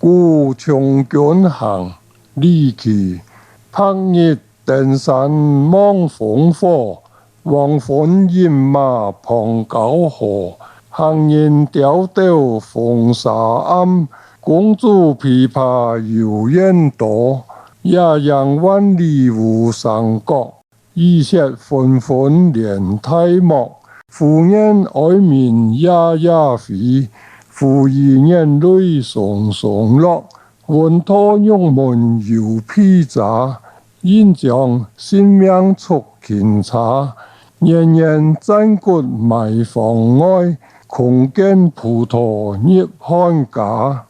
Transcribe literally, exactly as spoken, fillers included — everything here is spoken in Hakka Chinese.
故從軍行，李頎。白日登山望烽火，黃昏飲馬傍交河。行人碉斗風沙暗，公主琵琶遊燕多。野鶯萬里無聲角， 雨雪紛紛連大漠。忽見哀鳴夜夜飛，忽疑眼淚雙雙落。聞道玉門有被詐，應將性命出勤差。年年戰骨埋荒外，空見葡萄入漢家。